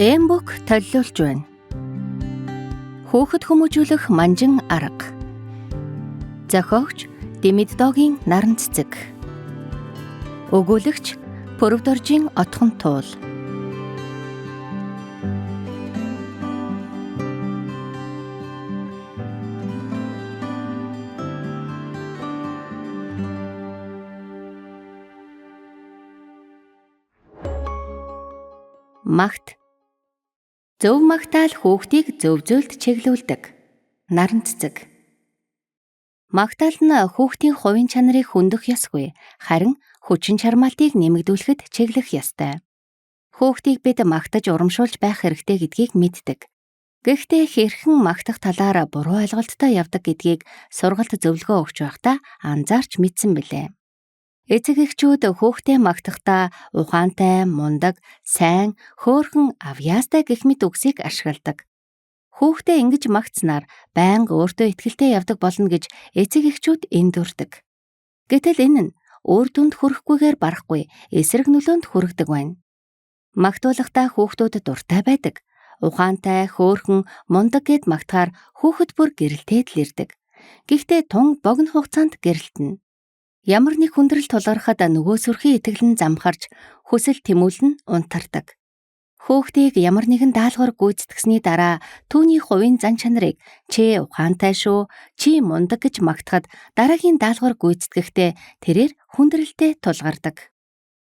Эмбүк толиулж байна. Хүүхэд хүмүүжүүлэх манжин арга. Зохиогч Дэмэддогийн наран цэцэг. Өгүүлэгч Пүрвдоржийн отхон туул. Магт. Зөв магтаал хүүхдийг зөв зүйлд чиглүүлдэг. Наран цэцэг. Магтаал нь хүүхдийн хувийн чанарыг хөндөх ёсгүй, харин хүчин чармаалтыг нэмэгдүүлэхэд чиглэх ёстой. Хүүхдийг бид магтаж урамшуулж байх хэрэгтэй гэдгийг мэддэг. Гэхдээ хэрхэн магтах талаар буруу ойлголттой явдаг гэдгийг сургалт зөвлөгөө өгч байхдаа анзаарч мэдсэн билээ. Эцэг эхчүүд хүүхдээ магтахдаа ухаантай, мундаг, сайн, хөөрхөн, авьяастай гэх мэт үгсийг ашигладаг. Хүүхдээ ингэж магтсанаар байнга өөртөө итгэлтэй явдаг болно гэж эцэг эхчүүд эндүрдэг. Гэтэл энэ нь үр дүнд хүрэхгүйгээр барахгүй эсрэг нөлөөнд хүргэдэг байна. Магтуулахдаа хүүхдүүд дуртай байдаг. Ухаантай, хөөрхөн, мундаг гэд магтахаар хүүхэд бүр гэрэлтээд л ирдэг. Гэхдээ тун богино хугацаанд гэрэлтэнэ. Ямар нэг хүндрэл тулгархад нөгөө сүрхий итгэл нь замхарч хүсэл тэмүүлэл нь унтардаг. Хүүхдийг ямар нэгэн даалгавар гүйцэтгсэний дараа түүний хувийн зан чанарыг чи ухаантай шүү, чи мундаг гэж магтахад дараагийн даалгавар гүйцэтгэхдээ тэрээр хүндрэлтэй тулгардаг.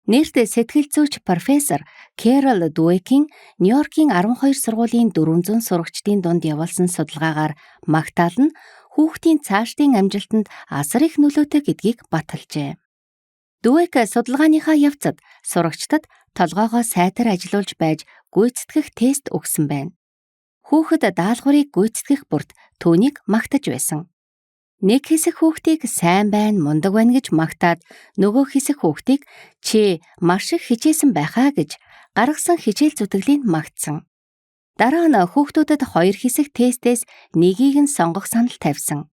Нэрт сэтгэл зүйч профессор Кэрол Дуэкийн Нью-Йоркийн 12 сургуулийн 400 сурагчдын дунд явуулсан судалгаагаар магтаал нь хүүхдийн цаашдын амжилтанд асар их нөлөөтэй гэдгийг баталжээ. Дуэк судалгааныхаа явцад сурагчдад толгоогоо сайтар ажилуулж байж гүйцэтгэх тест өгсөн байна. Хүүхэд даалгаврыг гүйцэтгэх бүрт түүнийг магтаж байсан. Нэг хэсэг хүүхдийг сайн байна, мундаг байна гэж магтаад нөгөө хэсэг хүүхдийг чи маш их хичээсэн байхаа гэж гаргасан хичээл зүтгэлийг магтсан. Дараа нь хүүхдүүдэд хоёр хэсэг тестээс нэгийг нь сонгох санал тавьсан.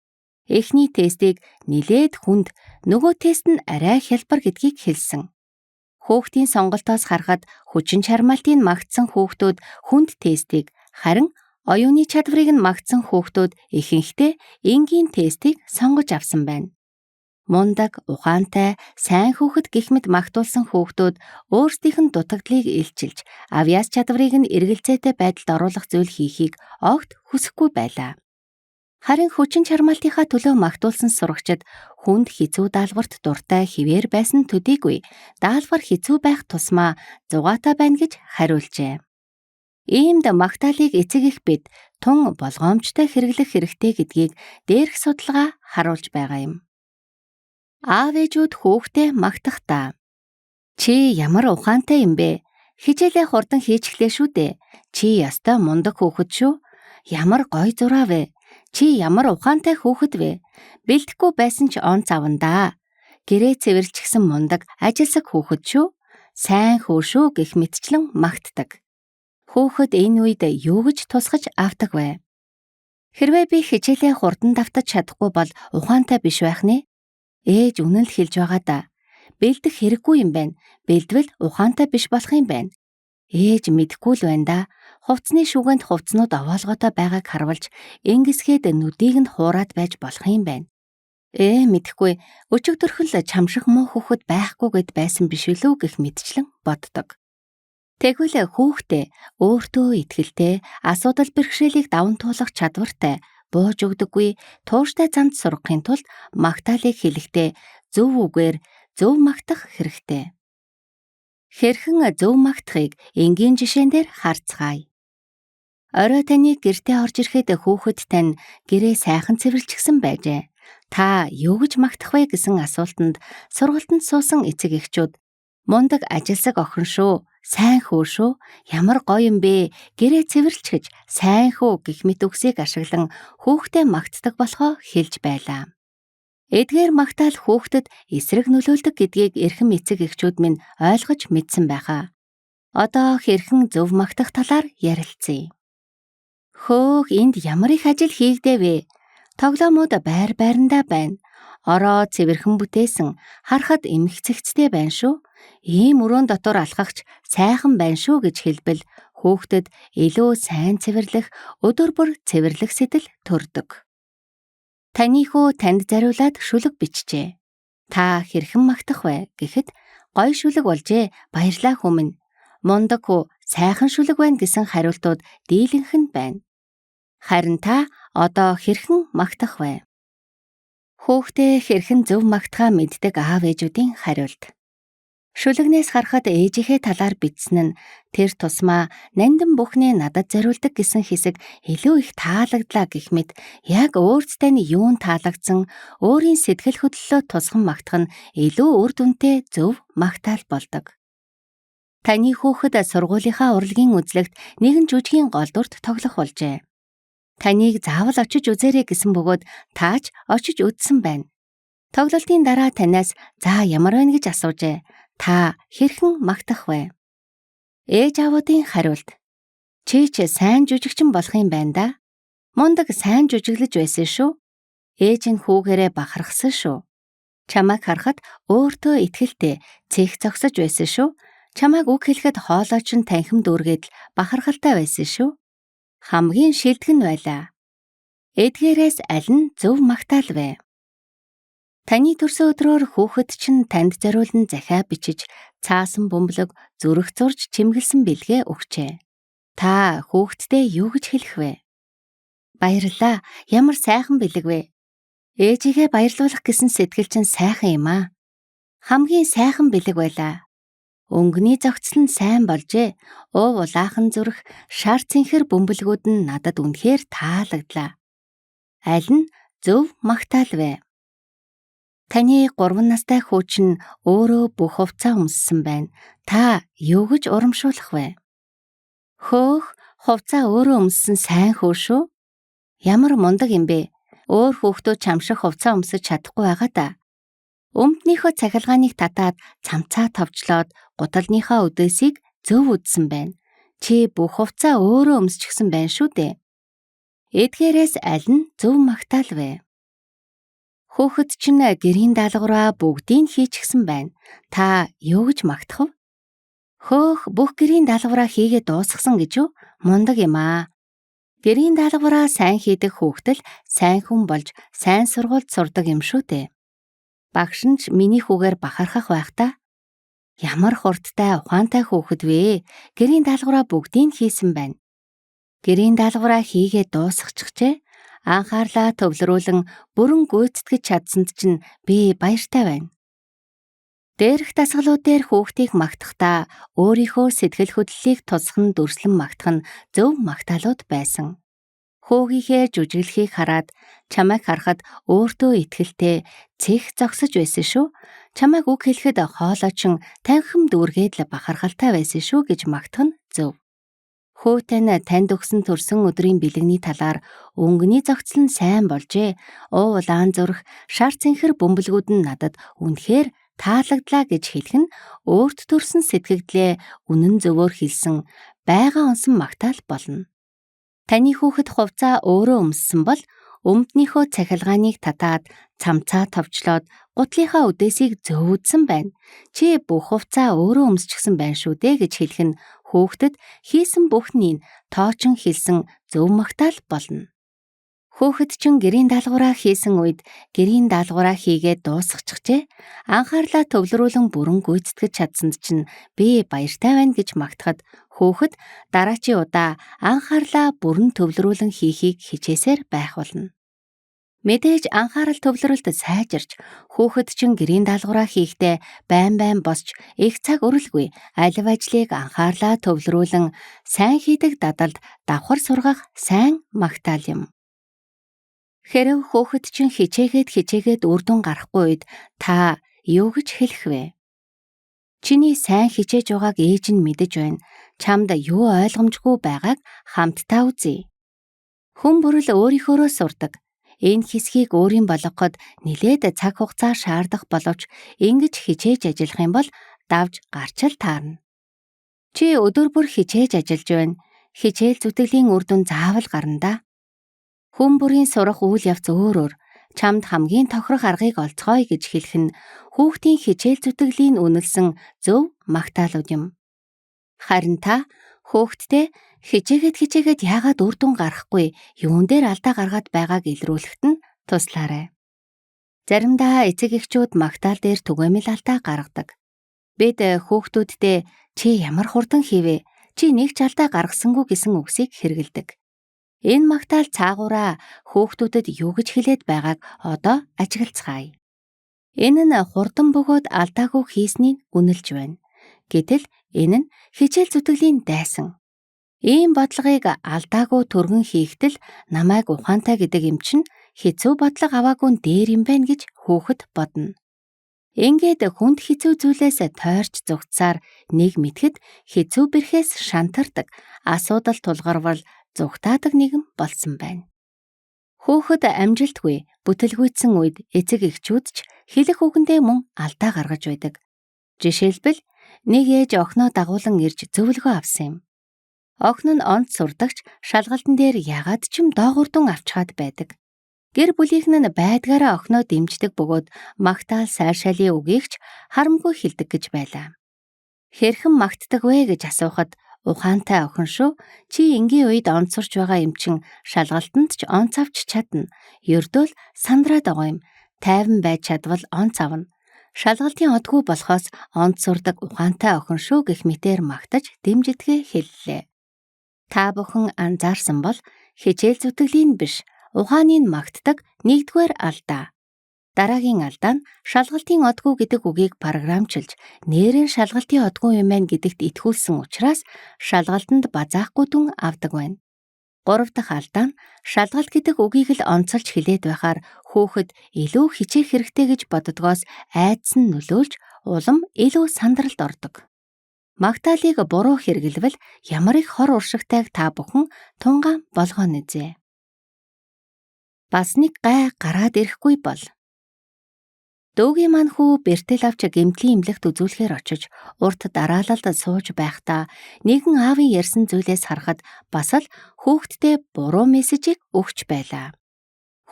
Эхний тестийг нилээд хүнд, нөгөө тест нь арай хялбар гэдгийг хэлсэн. Хүүхдийн сонголтоос харахад хүчин чармаалтыг магтсан хүүхдүүд хүнд тестийг, харин оюуны чадварыг нь магтсан хүүхдүүд ихэнхдээ энгийн тестийг сонгож авсан байна. Мундаг, ухаантай, сайн хүүхэд гэх мэт магтуулсан хүүхдүүд өөрсдийнх нь дутагдлыг илчилж, авьяас чадварыг нь эргэлзээтэй байдалд оруулах зүйл хийхийг огт хүсэхгүй байлаа. Харин хүчин чармаалтынхаа төлөө магтуулсан сурагчид хүнд хэцүү даалгаварт дуртай хэвээр байсан төдийгүй даалгавар хэцүү байх тусмаа зугаатай байна гэж хариулжээ. Иймд магтаалыг эцэг эх бид тун болгоомжтой хэрэглэх хэрэгтэй гэдгийг дээрх судалгаа харуулж байгаа юм. Аав ээжүүд хүүхдээ магтахдаа чи ямар ухаантай юм бэ? Хичээлээ хурдан хийчихлээ шүү дээ. Чи ёстой мундаг хүүхэд шүү. Ямар гоё зураа вэ? Чи ямар ухаантай хүүхэд вэ? Бэлтгэхгүй байсан ч он цавна даа. Гэрээ цэвэрлчихсэн мундаг ажилсаг хүүхэд шүү. Сайн хүү шүү гэх мэтчлэн магтдаг. Хүүхэд энэ үед юу гэж тусгаж авдаг вэ? Хэрвээ би хичээлээ хурдан давтаж чадахгүй бол ухаантай биш байх нэ? Ээж үнэн л хэлж байгаа да. Бэлдэх хэрэггүй юм байна. Бэлдвэл ухаантай биш болох юм байна. Ээж мэдэхгүй л байна да. Хувцсны шүгэнд хувцснууд овоолгоотой байгааг харвалж ингэсгээд нүдийг нь хуураад байж болох юм байна. Мэдэхгүй өчигдөрхөн л чамших муу хүүхэд байхгүй гэд байсан биш үлээ гэх мэтчлэн боддог. Тэгвэл хүүхдээ өөртөө итгэлтэй, асуудал бэрхшээлийг даван туулах чадвартай, бууж өгдөггүй, тууштай замд сургахын тулд магтаалыг хэлэхдээ зөв үгээр зөв магтах хэрэгтэй. Хэрхэн зөв магтахыг энгийн жишээн дээр харцгаая. Орой таны гэртээ орж ирэхэд хүүхэд тань гэрээ сайхан цэвэрлчихсэн байжээ. Та юу гэж магтах вэ гэсэн асуултанд сургалтанд суусан эцэг эхчүүд мундаг ажилсаг охин шүү, сайн хүү шүү, ямар гоё юм бэ, гэрээ цэвэрлчихэж сайн хүү гэх мэт үгсийг ашиглан хүүхдээ магтдаг болохоо хэлж байлаа. Эдгээр магтаал хүүхдэд эсрэг нөлөөлдөг гэдгийг эрхэм эцэг эхчүүд минь ойлгож мэдсэн байхаа. Одоо хэрхэн зөв магтах талаар ярилцъя. Хөөх, энд ямар их ажил хийгдэв вэ? Тоглоомууд байр байрандаа байна. Ороо цэвэрхэн бүтээсэн, харахад эмх цэгцтэй байна шүү. Ийм өрөөн дотор алхахч сайхан байна шүү гэж хэлбэл хүүхдэд илүү сайн цэвэрлэх, өдөр бүр цэвэрлэх сэтэл төрдөг. Таны хүү танд зариулаад шүлэг бичжээ. Та хэрхэн магтах вэ гэхэд гоё шүлэг болжээ, баярлалаа хүмүүн. Мундаг хүү, сайхан шүлэг байна гэсэн хариултууд дийлэнх нь байна. Харин та одоо хэрхэн магтах вэ? Хүүхдээ хэрхэн зөв магтахаа мэддэг аав ээжүүдийн хариулт. Шүлэгнээс харахад ээжийнхээ талаар бичсэн нь тэр тусмаа нандин бүхнээ надад зариулдаг гэсэн хэсэг илүү их таалагдлаа гэх мэт яг өөртөө нь юун таалагдсан өөрийн сэтгэл хөдлөлөө тусган магтах нь илүү үр дүнтэй зөв магтаал болдог. Таны хүүхэд сургуулийнхаа урлагийн үзлэгт нэгэн жүжигийн гол дүрт тоглох болжээ. Таныг заавал очиж үзээрэй гэсэн бөгөөд таач очиж үзсэн байна. Тоглолтын дараа танаас за ямар байна гэж асуужээ. Та хэрхэн магтах вэ? Ээж аавуудын хариулт. Чи ч сайн жүжигчин болох юм байна да. Мундаг сайн жүжиглэж байсан шүү. Ээж нь хүүгээрээ бахархсан шүү. Чамайг харахад өөртөө итгэлтэй цэх зогсож байсан шүү. Чамайг үг хэлэхэд хоолой чинь танхим дүүргээд л бахархалтай байсан шүү. Хамгийн шилдэг нь байлаа. Эдгээрээс аль нь зөв магтаал вэ? Таны төрсөн өдрөөр хүүхэд чинь танд зориулан захиа бичиж, цаасан бөмбөлөг, зүрх зурж чимгэлсэн бэлгээ өгчээ. Та хүүхэдтэй юу гэж хэлэх вэ? Баярлалаа. Ямар сайхан бэлэг вэ? Ээжигээ баярлуулах гэсэн сэтгэл чинь сайхан юм аа. Хамгийн сайхан бэлэг байлаа. Өнгөний зохицол нь сайн болжээ. Ув улаахан зүрх, шар цэнхэр бөмбөлгүүд нь надад үнэхээр таалагдлаа. Аль нь зөв магтаал вэ? Таны 3 настай хүү чинь өөрөө бүх хувцаа өмссөн байна. Та юу гэж урамшуулах вэ? Хөөх, хувцаа өөрөө өмссөн сайн хүү шүү. Ямар мундаг юм бэ? Өөр хүүхдүүд чамшиг хувцаа өмсөж чадахгүй байгаа да. Өмднийхөө цахилгааныг татаад цамцаа товчлоод гуталныхаа үдээсийг зөв үдсэн байна. Чи бүх хувцаа өөрөө өмсчихсэн байна шүү дээ. Эдгээрээс аль нь зөв магтаал вэ? Хүүхэд чинь гэрийн даалгавраа бүгдийг хийчихсэн байна. Та юу гэж магтах вэ? Хөөх, бүх гэрийн даалгавраа хийгээд дуусгасан гэж юу? Мундаг юм аа. Гэрийн даалгавраа сайн хийдэг хүүхэд л сайн хүн болж сайн сургуульд сурдаг юм шүү дээ. Багш нь ч миний хүүгээр бахархах байх та. Ямар хурдтай ухаантай хүүхэд вэ? Гэрийн даалгавраа бүгдийг хийсэн байна. Гэрийн даалгавраа хийгээд дуусгачихжээ. Анхаарлаа төвлөрүүлэн бүрэн гүйцэтгэж чадсанд чинь би баяртай байна. Дээрх дасгалууд дээр хүүхдийг магтахдаа өөрийнхөө сэтгэл хөдлөлийг тусган дүрслэн магтах нь зөв магтаалууд байсан. Хүүгийнхээ жүжиглэхийг хараад чамайг харахад өөртөө итгэлтэй цэх зогсож байсан шүү. Чамайг үг хэлэхэд хоолой чинь танхим дүүргээд л бахархалтай байсан шүү гэж магтах нь зөв. Хөөтэй нь танд өгсөн төрсөн өдрийн бэлгэний талаар өнгөний зохицол нь сайн болжээ. Ув улаан зүрх, шар цэнхэр бөмбөлгүүд нь надад үнэхээр таалагдлаа гэж хэлэх нь өөрт төрсөн сэтгэгдлээ үнэн зөвөөр хэлсэн байгаа онсон магтаал болно. Таны хүүхэд хувцаа өөрөө өмссөн бол өмднийхөө цахилгааныг татаад цамцаа товчлоод гутлынхаа үдээсийг зөөдсөн байна. Чи бүх хувцаа өөрөө өмсчихсэн байна шүү дээ гэж хэлэх нь хүүхдэд хийсэн бүхнийг тоочин хэлсэн зөв магтаал болно. Хүүхэд чинь гэрийн даалгавраа хийсэн үед гэрийн даалгавраа хийгээд дуусгачихжээ. Анхаарлаа төвлөрүүлэн бүрэн гүйцэтгэж чадсанд чинь би баяртай байна гэж магтахад хүүхэд дараачийн удаа анхаарлаа бүрэн төвлөрүүлэн хийхийг хичээсээр байх болно. Мэдээж анхаарал төвлөрөлт сайжирч хүүхэд чинь гэрийн даалгавраа хийхдээ байн байн босч их цаг өрөлгүй алив ажлыг анхаарлаа төвлөрүүлэн сайн хийдэг дадалд давхар сургах сайн магтаал юм. Хэрэв хүүхэд чинь хичээгээд үр дүн гарахгүй үед та юу гэж хэлэх вэ? Чиний сайн хичээж байгааг ээж нь мэдэж байна. Чамд юу ойлгомжгүй байгааг хамтдаа үзье. Хүн бүр л өөрийнхөөрөө сурдаг. Энэ хэсгийг өөрийн болгоход нэлээд цаг хугацаа шаардах боловч ингэж хичээж ажиллах юм бол давж гарч л таарна. Чи өдөр бүр хичээж ажиллаж байна. Хичээл зүтгэлийн үр дүн заавал гарна да. Хүн бүрийн сурах үйл явц өөр өөр. Чамд хамгийн тохирох аргыг олцгоё гэж хэлэх нь хүүхдийн хичээл зүтгэлийн үнэлсэн зөв магтаалууд юм. Харин та Хүүхдтэй хичээгээд яагаад үр дүн гарахгүй, юун дээр алдаа гаргаад байгааг илрүүлэхэд нь туслаарай. Заримдаа эцэг эхчүүд магтаал дээр түгээмэл алдаа гаргадаг. Бид хүүхдүүддээ чи ямар хурдан хийвэ, чи нэг ч алдаа гаргасангүй гэсэн үгсийг хэрэглэдэг. Энэ магтаал цаагаараа хүүхдүүдэд юу гэж хэлээд байгааг одоо ажиглацгаая. Энэ нь хурдан бөгөөд алдаагүй хийснийг үнэлж байна. Гэтэл энэ нь хичээл зүтгэлийн дайсан. Ийм бодлогыг алдаагүй түргэн хийхдээ л намайг ухаантай гэдэг юм чинь хэцүү бодлого аваагүй нь дээр юм байна гэж хүүхэд бодно. Ингээд хүнд хэцүү зүйлээс тойрч зугтсаар нэг мэтгэд хэцүү бэрхээс шантардаг, асуудал тулгарвал зугтаадаг нэгэн болсон байна. Хүүхэд амжилтгүй, бүтэлгүйтсэн үед эцэг эхчүүд ч хэлэх үгэндээ мөн алдаа гаргаж байдаг. Жишээлбэл, нэг ээж охиноо дагуулан ирж зөвлөгөө авсан юм. Охин нь онц сурдагч шалгалтын дээр ягаад ч юм доогуур дүн авчхаад байдаг. Гэр бүлийнх нь байдгаараа охиноо дэмждэг бөгөөд магтаал сайршаалын үгийг ч харамгүй хэлдэг гэж байлаа. Хэрхэн магтдаг вэ гэж асуухад ухаантай охин шүү. Чи энгийн үед онцорч байгаа юм чин шалгалтанд ч онц авч чадна. Ердөө л сандраад байгаа юм. Тайван байж чадвал онц авна. Шалгалтын одгүй болохоос онц сурдаг ухаантай охин шүү гэх мэтээр магтаж дэмжидгээ хэллээ. Та бүхэн анзаарсан бол хичээл зүтгэлийн биш, ухааныг магтдаг нэгдүгээр алдаа. Дараагийн алдаа нь шалгалтын одгүй гэдэг үгийг програмчилж нээрэн шалгалтын одгүй юм байна гэдэгт итгүүлсэн учраас шалгалтанд базаахгүй дүн авдаг байна. Гурав дахь алдаа нь шалгалт гэдэг үгийг л онцолж хэлээд байхаар хүүхэд илүү хичээх хэрэгтэй гэж боддгоос айдас нь нөлөөлж улам илүү сандралд ордог. Магтаалыг буруу хэрэглэвэл ямар их хор уршигтайг та бүхэн тунгаан болгооно зээ. Бас нэг гай гараад ирэхгүй бол. Дүүгийн маань хүү бэртэл авч гэмтлийн эмнэлэгт үзүүлэхээр очиж урт дараалалд сууж байхдаа нэгэн аавын ярьсан зүйлээс харахад бас л хүүхэдтэй буруу мессежийг өгч байлаа.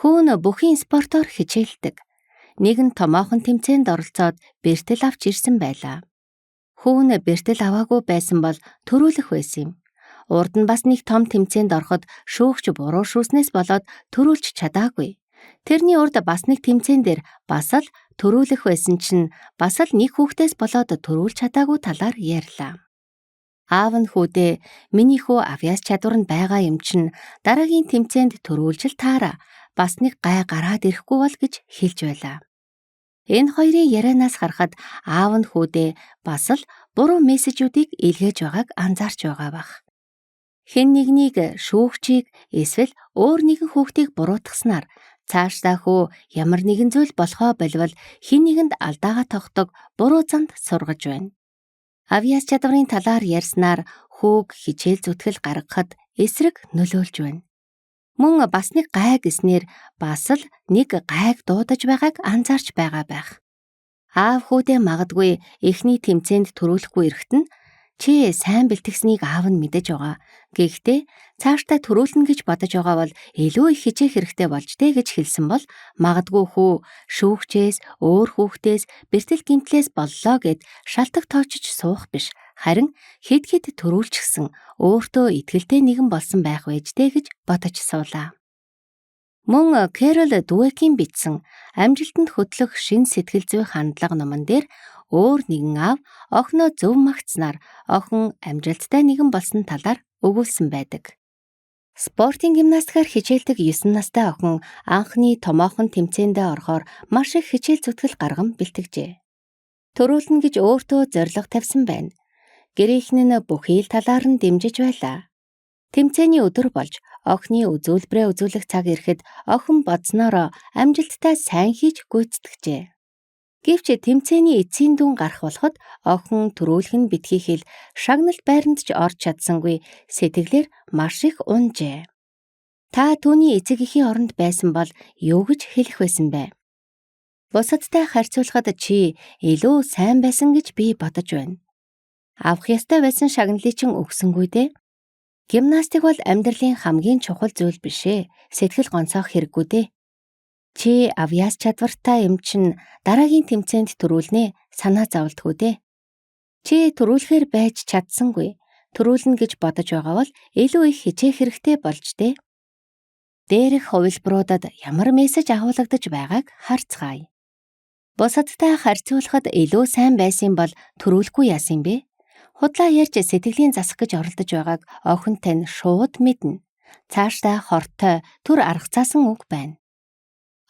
Хүү нь бүхий спортоор хичээлдэг. Нэгэн томоохон тэмцээнд оролцоод бэртэл авч ирсэн байлаа. Хүү нь бэртэл аваагүй байсан бол төрүүлэх байсан юм. Урд нь бас нэг том тэмцээнд ороход шүүгч буруу шүүснээс болоод төрүүлж чадаагүй. Тэрний урд бас нэг тэмцээн дээр бас л төрүүлэх байсан чинь бас л нэг хүүхдээс болоод төрүүлж чадаагүй талаар ярьлаа. Аав нь хүүдээ миний хүү авьяас чадвар нь байгаа юм чинь дараагийн тэмцээнд төрүүлж л таараа бас нэг гай гараад ирэхгүй бол гэж хэлж байлаа. Энэ хоёрын ярианаас харахад аав нь хүүдээ бас л буруу мессежүүдийг илгээж байгааг анзаарч байгаа бах. Хэн нэгнийг шүүгчийг эсвэл өөр нэгэн хүүхдийг буруутгаснаар цаашдаа хүү ямар нэгэн зүйл болохоо болвол хэн нэгэнд алдаагаа тогтдог буруу замд сургаж байна. Авьяас чадварын талаар ярьснаар хүүг хичээл зүтгэл гаргахад эсрэг нөлөөлж байна. Мөн бас нэг гай гэснээр бас л нэг гайг дуудаж байгааг анзаарч байгаа байх. Аав хүүдээ магадгүй эхний тэмцээнд төрүүлэхгүй ирэхэд нь чи сайн бэлтгэснийг аав нь мэдэж байгаа. Гэхдээ цаашдаа төрүүлнэ гэж бодож байгаа бол илүү их хичээх хэрэгтэй болж дээ гэж хэлсэн бол магадгүй хүү шүүгчээс, өөр хүүхдээс, бэртэл гэмтлээс боллоо гэд шалтаг тоочж суух биш. Харин хэд хэд төрүүлчихсэн өөртөө итгэлтэй нэгэн болсон байх байж дээ гэж бодож суулаа. Мөн Кэрол Дүекийн бичсэн амжилтанд хөтлөх шин сэтгэл зүй хандлага номон дээр өөр нэгэн аав охиноо зөв магтснаар охин амжилттай нэгэн болсон талаар өгүүлсэн байдаг. Спортын гимнастикаар хичээлдэг 9 настай охин анхны томоохон тэмцээндээ орохоор маш их хичээл зүтгэл гарган бэлтгэжээ. Төрүүлнэ гэж өөртөө зорилго тавьсан байна. Гэрийнхэн нь бүхий л талаар нь дэмжиж байлаа. Тэмцээний өдөр болж охины үзүүлбэрээ үзүүлэх цаг ирэхэд охин бодсноороо амжилттай сайн хийж гүйцэтгэжээ. Гэвч тэмцээний эцсийн дүн гарах болоход охин төрүүлэх нь битгий хэл шагналт байранд ч орж чадсангүй сэтгэлээр маш их унжээ. Та түүний эцэг эхийн оронд байсан бол юу гэж хэлэх байсан бэ? Бусадтай харьцуулахад чи илүү сайн байсан гэж би бодож байна. Авах ёстой байсан шагналыг чинь өгсөнгүй дээ. Гимнастик бол амьдралын хамгийн чухал зүйл биш ээ. Сэтгэл гонцоох хэрэггүй дээ. Чи авьяас чадвартай юм чинь дараагийн тэмцээнд төрүүлнэ санаа зовлтгүй дээ. Чи төрүүлэхээр байж чадсангүй. Төрүүлнэ гэж бодож байгаа бол илүү их хичээх хэрэгтэй болж дээ. Дээрх хувилбаруудад ямар мессеж агуулгадаж байгааг харцгаая. Бусадтай харьцуулахад илүү сайн байсан бол төрүүлэхгүй яасан бэ? Худлаа ярьж сэтгэлийн засах гэж оролдож байгааг охин тань шууд мэднэ. Цаашдаа хортой түр аргацаасан үг байна.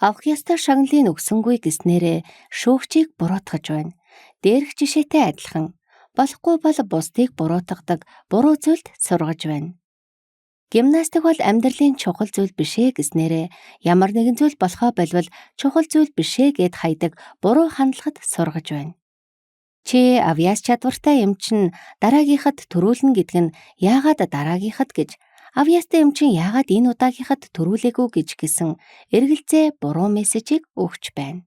Авах ёстой шагналыг өгсөнгүй гэснээрээ шүүгчийг буруутгаж байна. Дээрх жишээтэй адилхан болохгүй бол бусдыг буруутгадаг буруу зүйлд сургаж байна. Гимнастик бол амьдралын чухал зүйл биш ээ гэснээрээ ямар нэгэн зүйл болохоо болвол чухал зүйл биш ээ гэд хайдаг буруу хандлагад сургаж байна. Чи авьяас чадвартай юм чинь дараагийнхад төрүүлнэ гэдэг нь яагаад дараагийнхад гэж, авьяастай юм чинь яагаад энэ удаагийнхад төрүүлээгүй гэж гэсэн эргэлзээ буруу мессежийг өгч байна.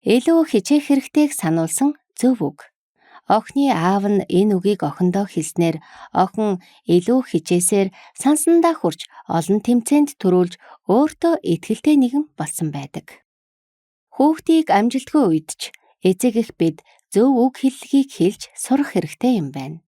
Илүү хичээх хэрэгтэйг сануулсан зөв үг. Охины аав нь энэ үгийг охиндоо хэлснээр охин илүү хичээсээр сансандаа хүрч олон тэмцээнд түрүүлж өөртөө итгэлтэй нэгэн болсон байдаг. Хүүхдийг амжилтгүй үед ч эцэг эх бид зөв үг хэллэгийг хэлж сурах хэрэгтэй юм байна.